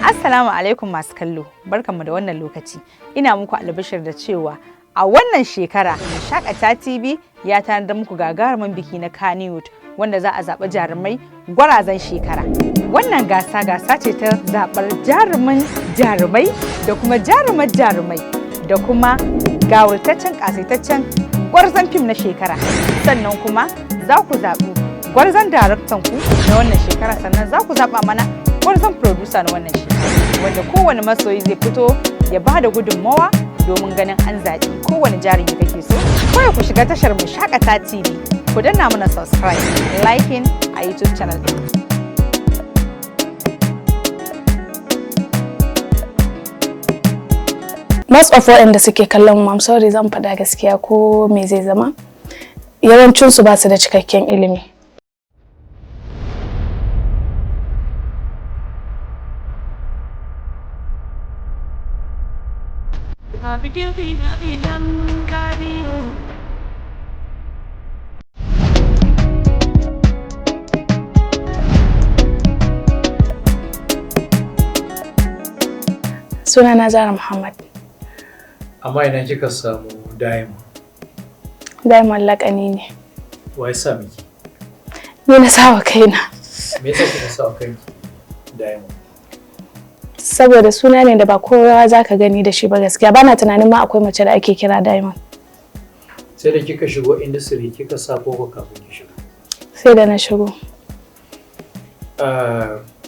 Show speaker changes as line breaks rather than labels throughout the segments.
Assalamu alaikum masu kallo, barkanmu da wannan lokaci. Ina muku albishir da cewa a wannan shekara Shakata TV ya tanadar muku gagarumin biki na Kannywood wanda za a zaɓi jarumai gwarazan shekara. Wannan gasa gasa ce ta zaɓar jarumin jarumai da kuma jarumar jarumai da kuma gawurtaccen ƙasaitaccen gwarzon fim na shekara. Sannan kuma za ku zaɓi gwarzon daraktan ku na wannan shekara, sannan za ku zaɓa mana gwarzon producer na wannan shekara, wanda kowane masoyi zai fito ya ba da gudunmawa domin ganin an zaɓi kowane jarumi kake so. Kawai ku shiga tashar mu Shakata TV, ku danna mana subscribe, liking a YouTube channel ɗin.
Most of waɗanda suke kallon mu, I'm sorry, zan faɗa gaskiya ko me zai zama, yawancinsu ba su da cikakken ilimi. Sunana Zara Muhammad.
Amma ina kika samu diamond?
Diamond laƙani ne.
Wa ya sa miki?
Ni na sawa kaina.
Me yasa kika sa kanki diamond?
Saboda suna ne da ba kowa za ka gani da shi ba gaskiya. Bana tunanin ma akwai mace da ake kira Diamond.
Sai da kika shigo industry kika sa koko kafin ki shigo?
Sai da na shigo.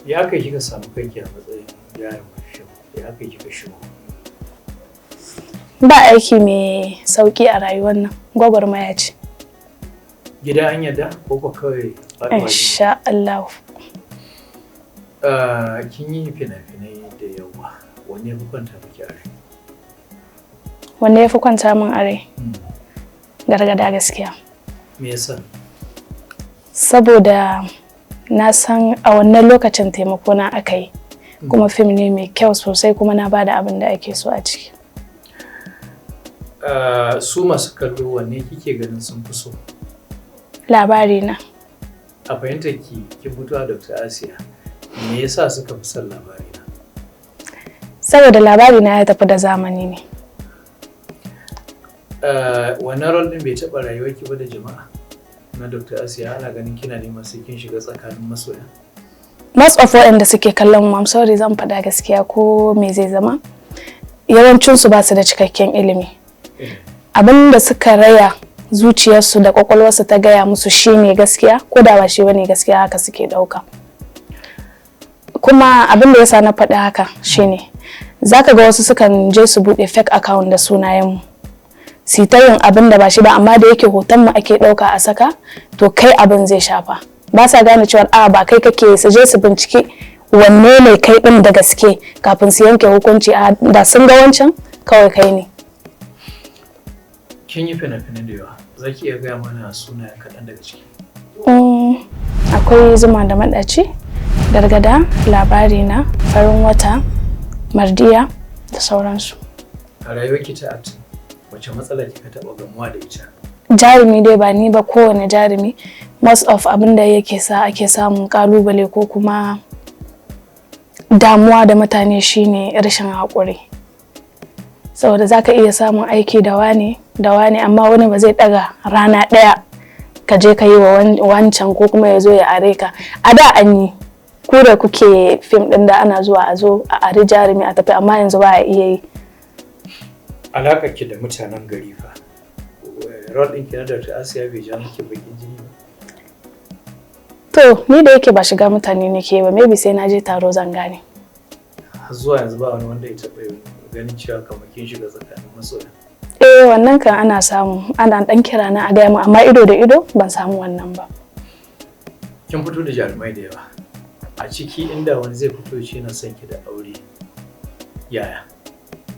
Ya aka kika samu kanki a matsayin diamond fim? Ya aka kika shigo?
Ba aiki mai sauki a rayuwar nan, gwagwarmaya ce.
Gida an yadda ko ko kawai faɗuwa ne?
Insha Allah.
Kin yi fina-finai da yawa, wanne ya fi kwanta miki a rai?
Wanda ya fi kwanta min a rai? Gargada gaskiya.
Me yasa?
Saboda na san a wannan lokacin taimako na aka yi, kuma fim ne mai kyau sosai, kuma na bada abin da ake so a ciki.
Su masu kallo wanne kike ganin sun fi so?
Labari Na.
A fahimtar ki, kin fito a Dr. Asiya, me yasa suka fi son Labari Na?
Saboda Labari Na ya tafi da zamani ne.
Wannan role din bai taɓa rayuwarki ba da jama'a na Dr. Asiya, ana ganin kina neman sai kin shiga tsakanin masoya.
Most of waɗanda suke kallon mu, I'm sorry, zan faɗa gaskiya ko me zai zama, yawancinsu ba su da cikakken ilimi. Abin da suka raya zuciyarsu da kwakwalwarsu ta gaya musu shine gaskiya, ko da ba shi bane gaskiya, haka suke ɗauka. Kuma abin da yasa na faɗi haka shine zaka ga wasu sukan je su buɗe fake account da sunayenmu, su ta yin abin da ba shi ba, amma da yake hoton mu ake ɗauka a saka, to kai abin zai shafa. Ba sa gane cewa a ba kai kake, su je su bincike wanne ne kai ɗin da gaske kafin su yanke hukunci. A da sun ga wancan kawai kai ne.
Kin yi fina-finai da yawa, za ki iya gaya mana sunayen kaɗan daga ciki?
Akwai Zuma da Maɗaci, Gargada, Labari Na, Farin Wata, Mardiya da sauransu.
A rayuwarki ta acting, wace matsala kika taɓa gamuwa da ita?
Jarumi dai ba ni ba, kowane jarumi, most of abin da yake sa ake samun kalubale ko kuma damuwa da mutane shine rashin haƙuri. Saboda za ka iya samun aiki da wane da wane, amma wani ba zai ɗaga rana ɗaya ka je ka yi wa wancan ko kuma ya zo ya are ka. A da an yi, ku da kuke fim ɗin da ana zuwa a zo a ari jarumi a tafi, amma yanzu ba a iya yi.
Alaƙar ki da mutanen gari fa? Role ɗinki na Dr. Asiya bai ja miki baƙin jini ba?
To, ni da yake ba shiga mutane nake ba, maybe sai na je taro zan gane.
Har zuwa yanzu ba wani wanda ya taɓa ganin cewa kamar kin shiga tsakanin masoya?
Eh, wannan kan ana samu, ana dan kira na a gaya min, amma ido da ido ban samu wannan ba.
Kin fito da jarumai da yawa. A ciki inda wani zai fito ya ce yana son ki da aure, yaya?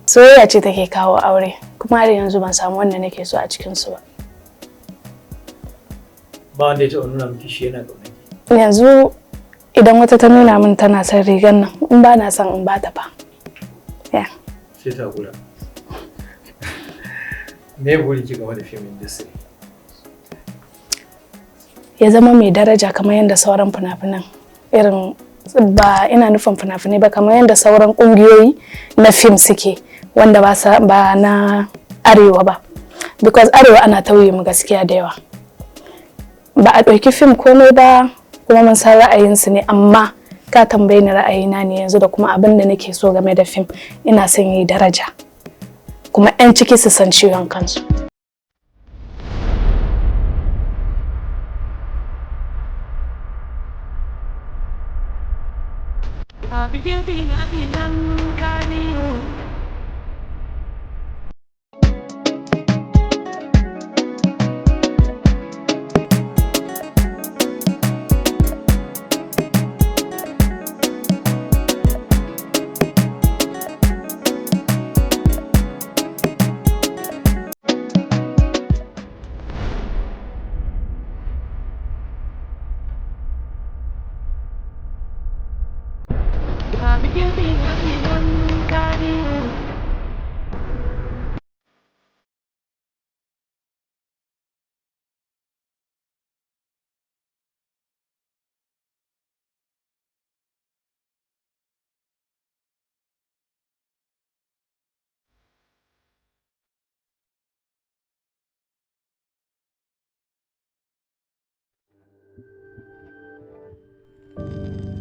Soyayya ce take kawo aure, kuma har yanzu ban samu wanda nake so a cikin su ba.
Ba wanda ya taɓa nuna miki shi yana ƙaunar ki?
Yanzu idan wata ta nuna min tana son rigar nan, in ba na son in ba ta fa. Ya.
Sai ta kula. Me burin ki game da film industry?
Ya zama mai daraja kamar yadda sauran fina-finan irin Ba ina nufin fina-finai ba, kamar yadda sauran ƙungiyoyi na fim suke wanda ba na arewa ba, because arewa ana tauye mu gaskiya da yawa. Ba a ɗauki fim komai ba, kuma mun san ra'ayinsu ne. Amma ka tambaye ni ra'ayina ne yanzu da kuma abin da nake so game da fim, ina son yi daraja kuma 'yan ciki su san ciwon kansu.
A bikin fina-finan Kannywood.